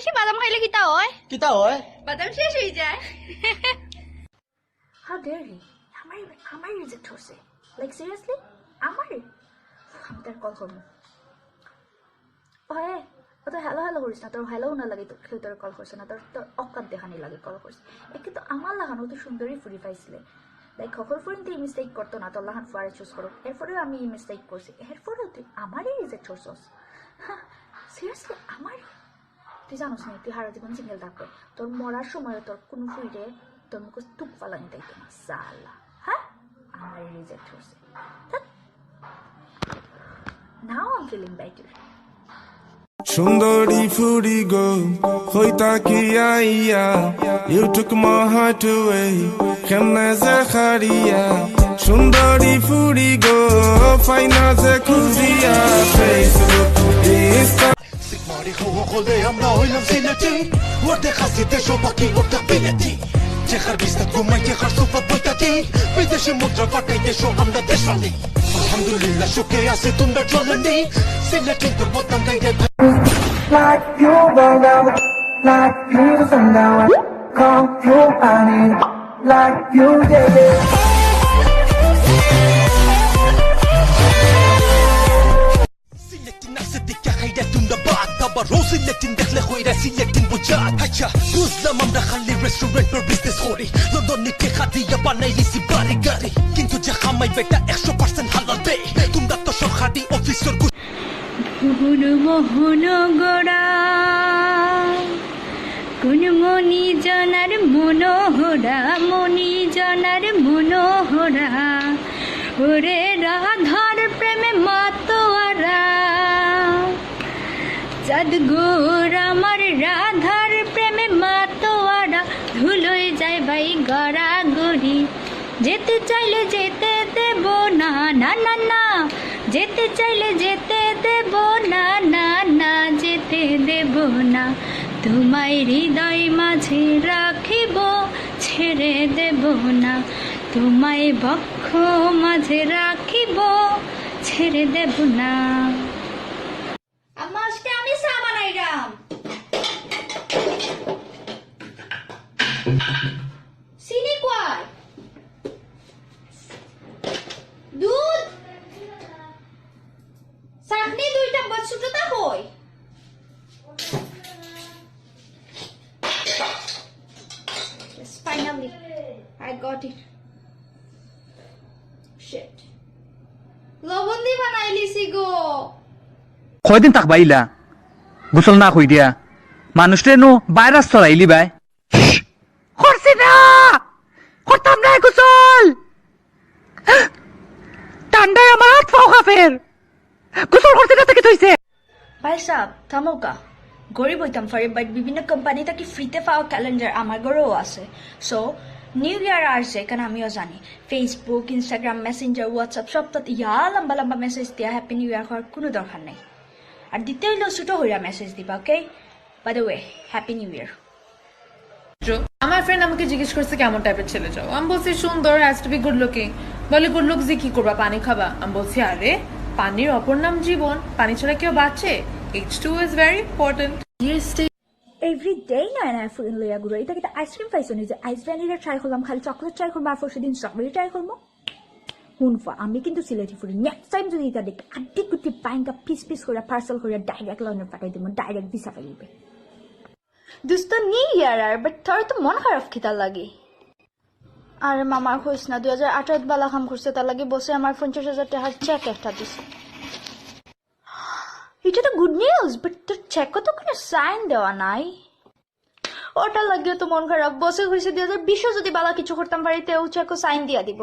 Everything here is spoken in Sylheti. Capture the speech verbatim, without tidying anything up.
বেশি বাদাম খাইলে কিতা হয়? কিতা হয়? বাদাম শেষ হয়ে যায়। How dare he? আমারে আমারে রিজেক্ট করছে। Like, seriously? আমারে? আমি তার কল করবো। ওহে, ও তো হ্যালো হ্যালো করিস না, তোর হ্যালো না লাগে তো কেউ তোর কল করছে না, তোর তোর অকাত দেখানি লাগে কল করছে। একে তো আমার লাখান অত সুন্দরী ফুরি পাইছিলে। লাইক, হকল ফুরিন তো এই মিস্টেক করতো না, তোর লাখান ফুয়ারে চুজ করো। এরপরেও আমি এই মিস্টেক করছি, এরপরেও তুই আমারে রিজেক্ট করছস। হ্যাঁ, সিরিয়াসলি আমারে? তুই জানোস না, তুই হারা জীবন সিঙ্গেল থাকবে। তোর মরার সময় তোর কোনো ফুরিরে তোর মুখে তুক ফালানি দিত না। সালা, হ্যাঁ, আমারে রিজেক্ট করছে। ধ্যাৎ। Now I'm feeling better. সুন্দরী ফুরি গো, কইতা কি আইয়া? You took my heart away, কেমনে যে হারিয়া? সুন্দরী ফুরি গো, ফাইনা যে খুঁজিয়া। Facebook, Insta Sigmari ho hole, আমরা হইলাম সিলেটি। ওর দেখা সিতে সবাকি ওটা বিলেতি। যে হার বিস্তার ঘুমাই, যে হার সুপার বইতাতি। বিদেশি মুদ্রা পাঠাই দেশো আমরা দেশালি। আলহামদুলিল্লাহ, সুখে আছি, তোমরা চলেনি। সিলেটি তোর বদনাম নাই রে। Like you, bro, like you, sundown. Come you, I need like you, yeah, yeah. Sylheti নাচে দেখে হাইরা তোমরা বাদ, আবার রোজ সিলেটি দেখলে হইরা সিলেটি বুঝা। আচ্ছা, বুঝলাম আমরা খালি রেস্টুরেন্ট আর বিজনেস করি, লন্ডনি টেকা দিয়া বানাই লিছি বাড়ি গাড়ি, কিন্তু যে খামাই বেটা একশো পার্সেন্ট হালাল বে। তোমরা তো সরকারি অফিসর। ঘুঘুর মোহন গড়া, কোন মণি জানার মনোহরা, মণি জানার মনোহরা, ওরে রাধার প্রেমে মাতোয়ারা। চাঁদ গোর আমার রাধার প্রেমে মাতোয়ারা, ধুলোয় যায় ভাই গড়াগড়ি। যেতে চাইলে যেতে দেব না, না, না, না। যেতে চাইলে যেতে দেব না, না, না, যেতে দেব না। তোমায় হৃদয় মাঝে রাখিব, ছেড়ে দেব না। তোমায় বক্ষ মাঝে রাখিব, ছেড়ে দেব না। আম্মা, আজকে আমি চা বানাইরাম। চিনি কই? দুধ? চাটনি দুইটা, বাস ছোটটা কই? Yes, finally, I got it. Shit. লবণ দি বানাইলিছি গো। কয়দিন থাকবা ইলা? গোসল না করি দিয়া মানুষরে নু ভাইরাস ছড়াইলিবায়। করছি না, করতাম না গোসল। ঠান্ডায় আমার আত পাও কাঁপের। গোসল করছি না থাকি থইছে। ভাই সাহেব, থামোকা। গরিব হইতাম পারি, বাট বিভিন্ন কোম্পানি থাকি ফ্রিতে পাওয়া ক্যালেন্ডার আমার ঘরেও আছে। সো, নিউ ইয়ার আর যে, কারণ আমিও জানি, Facebook, Instagram, Messenger, WhatsApp সব তো ইয়া লম্বা লম্বা মেসেজ দিয়া হ্যাপি নিউ ইয়ার করার কোনো দরকার নাই। আর দিতে হইলেও ছোট হইয়া মেসেজ দিবা, ওকে? By the way, Happy New Year. আমার ফ্রেন্ড আমাকে জিজ্ঞেস করছে কেমন টাইপের ছেলে চাও। আমি বলছি সুন্দর, has to be good looking. বলে গুড লুকস দিয়ে কি করবা, পানি খাবা? আমি বলছি আরে, পানির অপর নাম জীবন, পানি ছাড়া কেউ বাঁচে? H two is very important. Every day নয়া নয়া ফুরিন লইয়া ঘুরো। ইতা কিতা আইসক্রিম পাইছো নি যে আইস ভ্যানিলা ট্রাই করলাম, খালি চকলেট ট্রাই করবো, আর পরশু দিন স্ট্রবেরি ট্রাই করবো। হুনফা, আমি কিন্তু সিলেটি ফুরি, নেক্সট টাইম যদি ইতা দেখি আড্ডি গুটি বাইঙ্গা পিস পিস করে পার্সেল করে ডাইরেক্ট লন্ডন পাঠাই দিমু, ডাইরেক্ট ভিসা পাই দিবে। দোস্ত, নিউ ইয়ার আর, বাট তোর তো মন খারাপ কিতা লাগে? আরে মামার কইস না, দুই হাজার আঠারোত বালা কাম করছে, তার লাগি বসে আমার পঞ্চাশ হাজার টাকার চেক একটা দিছে। এটা তো গুড নিউজ, বাট তোর চেকও তো কোনো সাইন দেওয়া নাই। ওটার লাগিও তো মন খারাপ। বসে কইছে দুই হাজার বিশও যদি বালা কিছু করতাম পারি, তেও চেকও সাইন দিয়া দিব।